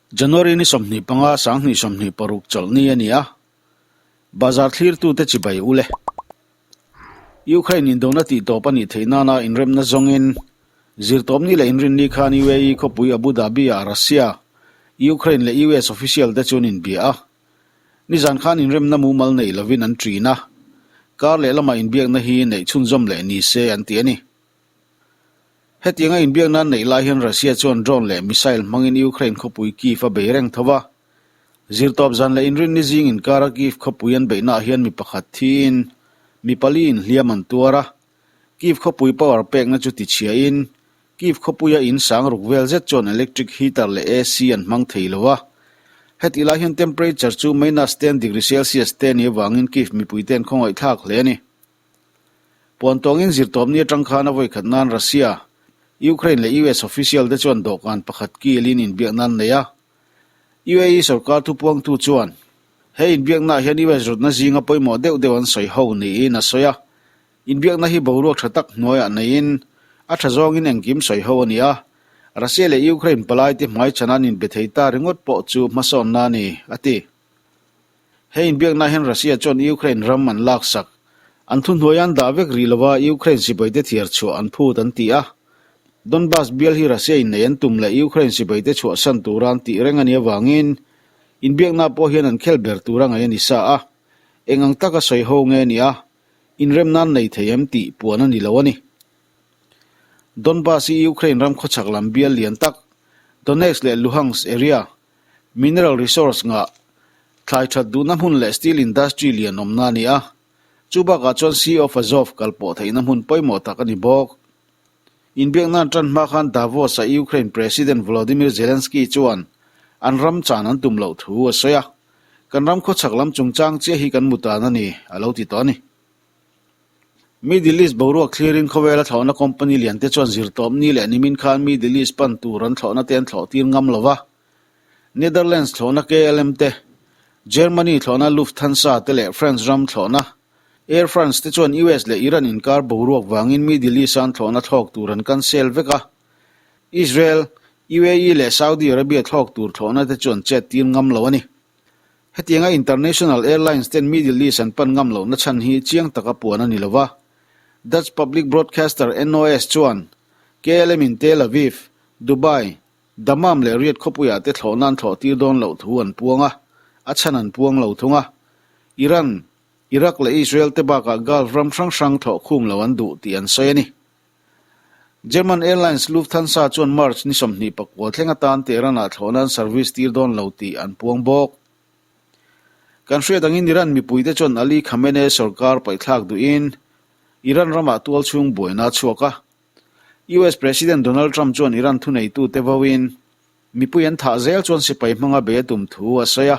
January ni 25 2026 chawlhni a ni a, bazar thlirtute chibai u le. Ukraine indona tihtawp a nih theih nana inremna zawngin zirtawpni leh inrinni khan UAE khawpui Abu Dhabi-ah Russia, Ukraine leh US official te chu an inbia a. Nizan khan inremna mumal neih lovin an ṭin a, kar lehlamah inbiakna hi neih chhunzawm leh ni se an ti a ni. Hetianga inbiakna an neih lai hian Russia chuan drone leh missile hmangin Ukraine khawpui Kyiv a bei reng tho va. Zirtawp zan leh inrinni zing inkara Kyiv khawpui an beihnaah hian mi pakhat thiin mi pali inhliam an tuar a. Kyiv khawpui power pekna chu tichhiain Kyiv khawpuia in sang ruk vel zet chuan electric heater leh AC an hmang thei lo a. Hetih lai hian temperature chu minus 10 degree Celsius te ni avangin Kyiv mipuite an khawngaihthlak hle a ni. Puan tawngin zirtawpni atang khan a vawikhat nan Russia, Ukraine leh US official te chuan dawhkan pakhat kilin inbiakna an nei a. UAE sorkar thupuangtu chuan he inbiaknaah hian US rawtna zinga pawimawh deuh deuh an sawi ho niin a sawi a. Inbiakna hi boruak tha tak hnuaiah neiin a tha zawngin engkim sawi ho a ni a. Russia leh Ukraine palaite hmaichhan an inbe thei ta ringawt pawh chu hmasawnna a ni, a ti. He inbiakna hian Russia chuan Ukraine ram an laksak. An thuhnuai an dah vek rih lova Ukraine sipaite thiar chhuah an phut an ti a. Donbas bial hi Russia in nei an tum leh Ukraine sipaite chhuahsan tura an tih reng a nih avangin inbiakna pawh hian an khel ber tura ngaih a ni sa a. Eng ang taka sawi ho nge ni a, inremna an nei thei em tih puan a ni lo a ni. Donbas hi Ukraine ram khawchhak lam bial lian tak Donetsk leh Luhansk area Mineral resource ngah, thlai that duhna hmun leh steel industry lian awmna a ni a. Chu bakah chuan Sea of Azov kal pawh theihna hmun pawimawh tak a ni bawk. Inbiakna an tan hma khan Davos-a Ukraine President Volodymyr Zelensky chuan an ram chan an tum loh thu a sawi a, Kan ram khawchhak lam chungchang chiah hi kan mutan a ni, a lo ti tawh a ni. Middle East boruak thlirin khawvela thlawhna company lian te chuan zirtawpni leh nimin khan Middle East pan tur an thlawhna te an thlawh tir ngam lo va. Netherlands thlawhna KLM te, Germany thlawhna Lufthansa te leh France ram thlawhna Air France te chuan US leh Iran inkar boruak vangin Middle East-a an thlawhna thlawk tur an cancel vek a. Israel, UAE leh Saudi Arabia thlawk tur thlawhna te chu an chet tir ngam lo a ni. Hetianga International Airlines ten Middle East an pan ngam lohna chhan hi chiang taka puan a ni lo va. Dutch public broadcaster NOS chuan KLM in Tel Aviv, Dubai, Dammam leh Riyadh khawpuiah te thlawhna an thlawh tir dawn loh thu an puang a, a chhan an puang lo thung a. Iran, Iraq leh Israel te bakah Gulf ram hrang hrang thlawh khum lo an duh tih an sawi a ni. German Airlines Lufthansa chuan March ni 29 thleng atan Tehran-ah thlawhna an service tir dawn lo tih an puang bawk. Kan hriat angin Iran mipuite chuan Ali Khamenei sorkar paihthlak duhin Iran ramah tualchhung buaina a chhuak a. US President Donald Trump chuan Iran thuneitute vauin mipui an thah zel chuan sipai hmanga bei a tum thu a sawi a.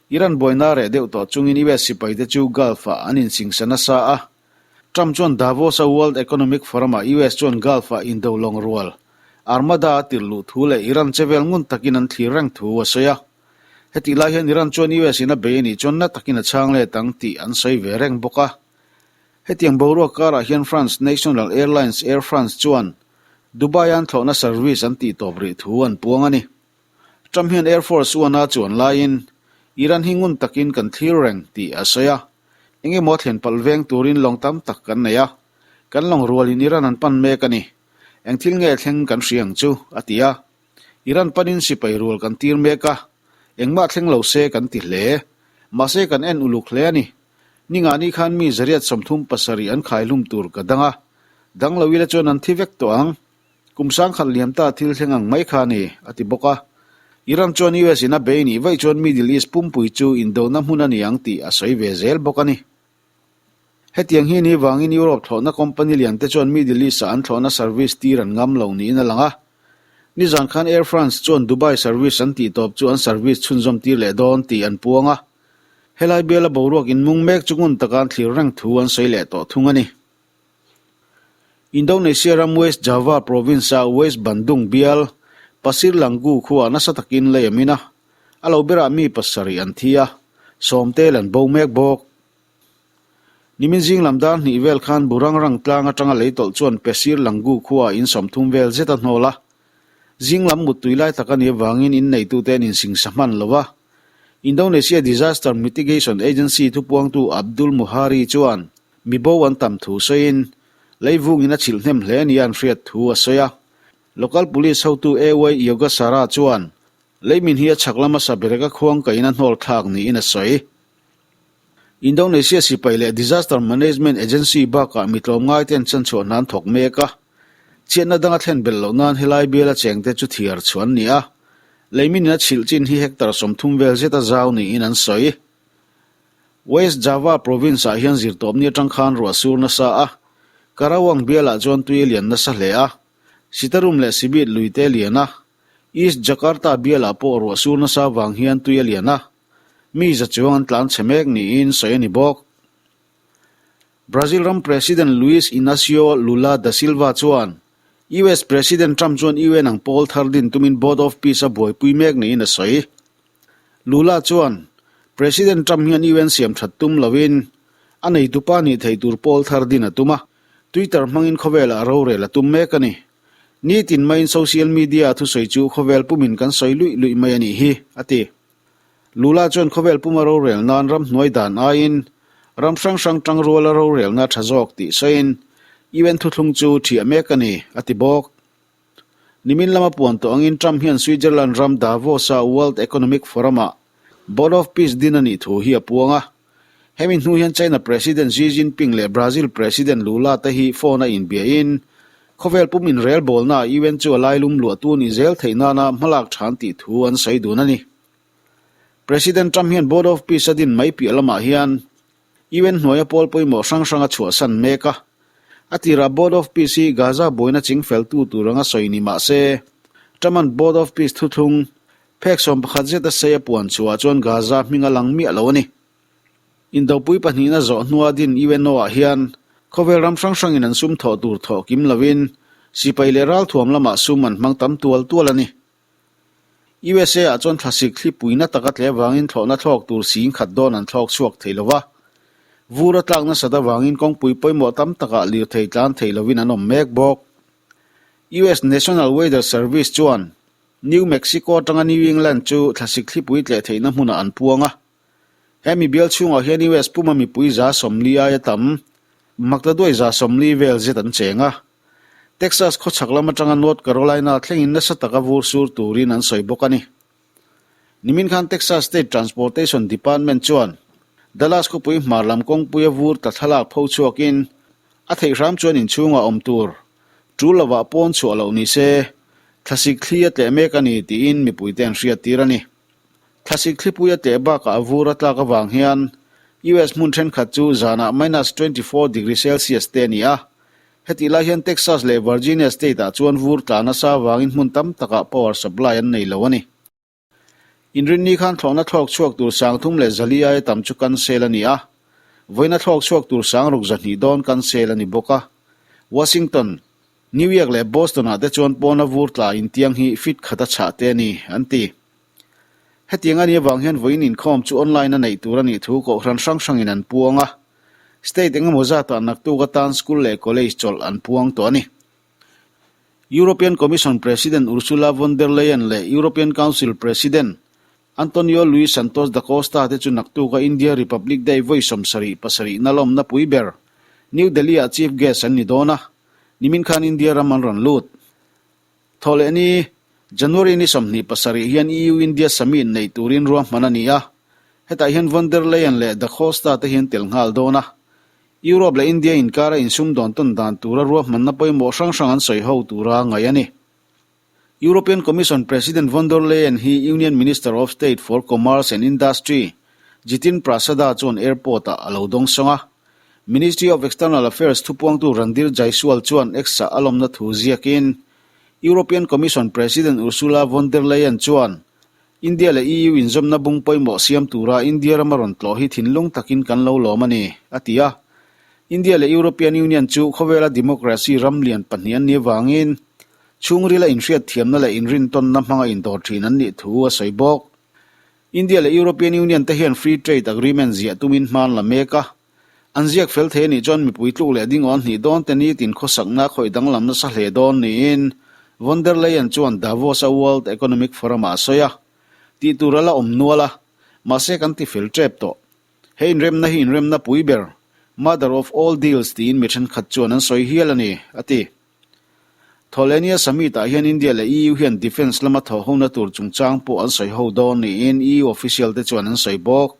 Iran buaina reh deuh tawh chungin US sipaite chu Gulf-ah an insingsa nasa a. Trump chuan Davos-a World Economic Forum-ah US chuan Gulf-ah indo lawng rual, Armada a tirh luh thu leh Iran chevel ngun takin an thlir reng thu a sawi a. Hetih lai hian Iran chuan US in a bei a nih chuan na takin a chhang let ang tih an sawi ve reng bawk a. Hetiang boruak karah hian France National Airlines Air France chuan Dubai-a an thlawhna service an tihtawp rih thu an puang a ni. Trump hian Air Force One-a chuan laiin Iran hi ngun takin kan thlir reng tih a sawi a. Eng emaw thlen palh veng turin lawng tam tak kan nei a, kan lawng rualin Iran an pan mek a ni. Eng thil nge thleng kan hria ang chu, a ti a. Iran panin sipai rual kan tir mek a, engmah thleng lo se kan ti hle. Mahse kan en uluk hle a ni. Ningani khan mi zariat 37 an khaihlum tur ka dang a, dang lo ila chuan an thi vek tawh ang. Kum sangkhat liam ta thil thleng ang mai kha a ni, a ti bawk a. Iran chuan US in a bei nih vaih chuan Middle East pumpui chu indona hmun a ni ang tih a sawi ve zel bawk a ni. Hetiang hi ni vangin Europe thlawhna company lian te chuan Middle East ah an thlawhna service tir an ngam lo niin a lang a. Nizan khan Air France chuan Dubai service an tih tawp chu an service chhunzawm tir leh dawn tih an puang a. Helai biala boruak inmung mek chu ngun taka an thlir reng thu an sawi leh tawh thung a ni. Indonesia ram West Java province-a West Bandung bial Pasir Langgu khuaah nasa takin lei a min a, a lo berah mi pasarih an thi a, sawmtel an bo mek bawk. Nimin zing lam dar hnih vel khan Burangrang tlang atanga lei tawlh chuan Pasir Langgu khuaah in 30 vel zet a hnawl a. Zing lam muttui lai tak a nih avangin in neitute an insingsa hman lo a. Indonesia Disaster Mitigation Agency thupuangtu Abdul Muhari chuan mibo an tam thu sawiin, leivungin a chhilh hnem hle nia an hriat thu a sawi a. Local Police hotu AY Yogasara chuan leimin hi a chhak lama sabereka khuang kain a hnawl thlak niin a sawi. Indonesia sipai leh Disaster Management Agency bakah mi tlawmngai ten chanchhuah hna an thawk mek a. Chhiatna danga thlen belh loh nan helai biala chengte chu thiar chhuah an ni a. Leimin in a chhilh chin hi hectare 30 vel zeta zau niin an sawi. West Java province ah hian zirtawpni atang khan ruah sur nasa a, Karawang bialah chuan tui a lian nasa hle a, Citarum leh Sibit lui te a lian a, East Jakarta bialah pawh ruah sur nasa vang hian tui a lian a, mi za chuang an tlan chhe mek niin sawi a ni bawk. Brazil ram President Luiz Inacio Lula da Silva chuan US President Trump chuan UN ang pawl thar din tumin Board of Peace a buaipui mek niin a sawi. Lula chuan, President Trump hian UN siam that tum loin a neitupa nih thei tur pawl thar din a tum a, Twitter hmangin khawvelah rorel a tum mek a ni. Nitin maiin social media-a thusawi chu khawvel pumin kan sawi luih luih mai a nih hi, a ti. Lula chuan khawvel puma rorel nan ramhnuai dan aiin ram hrang hrang tangruala rorelna tha zawk tih sawiin UN thuthlung chu thiah mek a ni, a ti bawk. Nimin lama puan tawh angin Trump hian Switzerland ram Davos-a World Economic Forum-ah Board of Peace din a nih thu hi a puang a. Hemi hnu hian China President Xi Jinping leh Brazil President Lula te hi phone a inbiahin khawvel pum inrelbawlnaah UN chu a lailum luahtu nih zel theih nana hmalak than tih thu an sawi dun a ni. President Trump hian Board of Peace a din mai piah lamah hian UN hnuaia pawl pawimawh hrang hrang a chhuahsan mek a. A tirah Board of Peace hi Gaza buaina chingfeltu tur anga sawi ni mah se, Trump-a'n Board of Peace thuthlung Phek 11 zeta sei a puan chhuah chuan Gaza hming a lang miah lo a ni. Indopui pahnihna zawh hnua din UNO-ah hian khawvel ram hrang hrangin an sum thawh tur thawh kim lovin sipai leh ralthuam lamah sum an hmang tam tual tual a ni. USA-ah chuan thlasik thlipui na taka tle vangin thlawhna thlawk tur sing khat dawn an thlawk chhuak thei lo va. Vur a tlak nasat avangin kawngpui pawimawh tam takah lirthei tlan thei lovin an awm mek bawk. US National Weather Service chuan New Mexico atanga New England chu thlasik thlipui tleh theihna hmunah an puang a. Hemi bial chhungah hian US puma mipui 40 aia tam, maktaduai 40 vel zet an cheng a. Texas khawchhak lam atanga North Carolina thlengin nasa taka vur sur turin an sawi bawk a ni. Nimin khan Texas State Transportation Department chuan Dallas khawpui hmar lam kawngpuia vur tla thlalak pho chhuakin a theih hram chuan inchhungah awm tur Tul lovah pawn chhuah loh ni se, thlasik thli a tleh mek a ni tiin mipuite an hriattir a ni. Thlasik thlipui a tleh bakah a vur a tlak avang hian US hmun thenkhat chu zanah minus 24 degree Celsius te a ni a. Hetih lai hian Texas leh Virginia state-ah chuan vur tla nasa avangin hmun tam takah power supply an nei lo a ni. Inrinni khan thlawhna thlawk chhuak tur 304 aia tam chu cancel a ni a, vawiina thlawk chhuak tur 6200 dawn cancel a ni bawk a. Washington, New York leh Boston-ah te chuan pawna vur tla intiang hi feet khat a chhah te a ni, an ti. Hetiang a nih avang hian vawiin inkhawm chu online a neih tur a nih thu kohhran hrang hrangin an puang a, state engemaw zatah naktuk atan school leh college chawlh an puang tawh a ni. European Commission President Ursula von der Leyen leh European Council President Antonio Luis Santos da Costa te chu naktuka India Republic Day vawi 77 na lawmna pui ber New Delhi-ah Chief Guest an ni dawn a, nimin khan India ram an rawn lut. Thawhlehni, January ni 27 hian EU-India Summit neih turin ruahman a ni a, hetah hian von der Leyen leh da Costa te hian tel nghal dawn a. Europe leh India inkara insumdawn tawn dan tura ruahmanna pawimawh hrang hrang an sawi ho tura ngaih a ni. European Commission President von der Leyen hi Union Minister of State for Commerce and Industry Jitin Prasada chuan airport-ah a lo dawngsawng a. Ministry of External Affairs thupuangtu Randhir Jaiswal chuan X-ah a lawmna thu ziakin European Commission President Ursula von der Leyen chuan India leh EU inzawmna bung pawimawh siam tura India rama rawn tlawh hi thinlung takin kan lo lawm a ni, a ti a. India leh European Union chu khawvela democracy ram lian pahnih an nih avangin chhungrila inhriatthiamna leh inrintawnna hmanga indawr thin an nih thu a sawi bawk. India leh European Union te hian Free Trade Agreement ziah tumin hma an la mek a. An ziak fel thei a nih chuan mipui tluk leh ding awn hnih dawn te nitin khawsakna khawih danglam nasa hle dawn niin. Von der Leyen chuan Davos-a World Economic Forum-ah a sawi a. Tih tur a la awm nual a, mahse kan ti fel tep tawh. He inremna hi inremna pui ber, mother of all deals tiin mi thenkhat chuan an sawi hial a ni, a ti. Thawhlehnia summit-ah hian India leh EU hian defence lama thawhhona tur chungchang pawh an sawi ho dawn niin EU official te chuan an sawi bawk.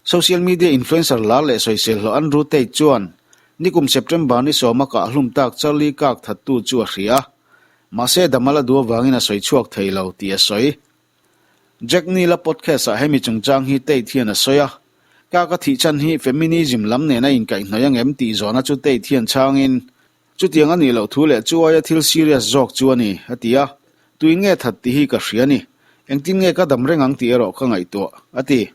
Social media influencer lar leh sawisel hlawh Andrew Tate chuan nikum September ni sawma kah hlum tak Charlie Kirk thattu chu a hria a, mahse dam a la duh avangin a sawi chhuak thei lo tih a sawi. Jack Neal-a podcast-ah hemi chungchang hi Tate hian a sawi a, Kirk a thih chhan hi feminism lam nena inkaihhnawih angem tih zawhna chu Tate hian chhangin, Chutiang a nih loh thu leh chu aia thil serious zawk chu a ni, a ti a. Tuin nge that tih hi ka hria a ni. Engtin nge ka dam reng ang tih erawh ka ngaihtuah, a ti.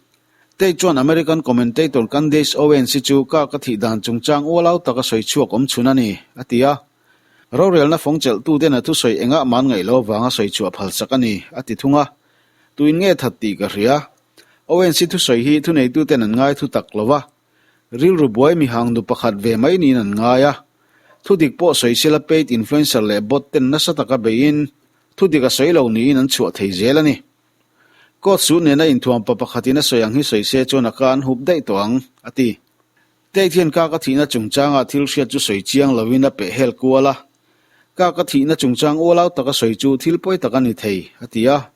Tate chuan American commentator Candace Owens hi chu ka ka thih dan chungchang ualau taka sawi chhuak awm chhun a ni, a ti a. Rorelna fawng chelhtuten a thusawi engah man ngaih lo avanga sawi chhuah phalsak a ni, a ti thung a. Tuin nge that tih ka hria. Owens hi thusawi hi thuneituten an ngai thu tak lo va. Rilru buai mihang nu pakhat ve mai niin an ngai a. Thudik pawh sawi sela paid influencer leh bot ten nasa taka beiin thudik a sawi lo niin an chhuah thei zel a ni. Court suh nena inthuam pa pakhatin a sawi ang hi sawi se chuan a ka an hup daih tawh ang, a ti. Tate hian kak a thihna chungchanga thil hriat chu sawi chiang loin a peh hel kual a. Kak a thihna chungchang ualau taka sawi chu thil pawi tak a ni thei, a ti a.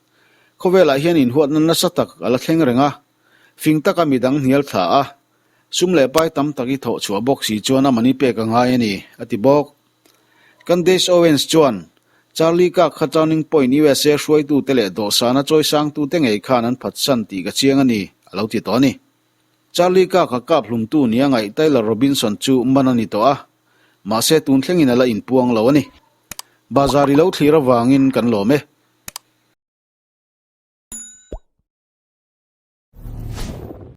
Khawvelah hian inhuatna nasa tak a la thleng reng a. Fing taka midang hnial thla a, sum leh pai tam tak i thawh chhuah bawk si chuan a mani pek a ngai a ni, a ti bawk. Candace Owens chuan, Charlie Kirk kha Turning Point USA hruaitute leh dawhsana chawisangtute ngei khan an phatsan tih ka chiang a ni, a lo ti tawh a ni. Charlie Kirk a kap hlumtu nia ngaih Tyler Robinson chu man a ni tawh a, mahse tun thlengin a la inpuang lo a ni. Bazar i lo thlir avangin kan lawm e.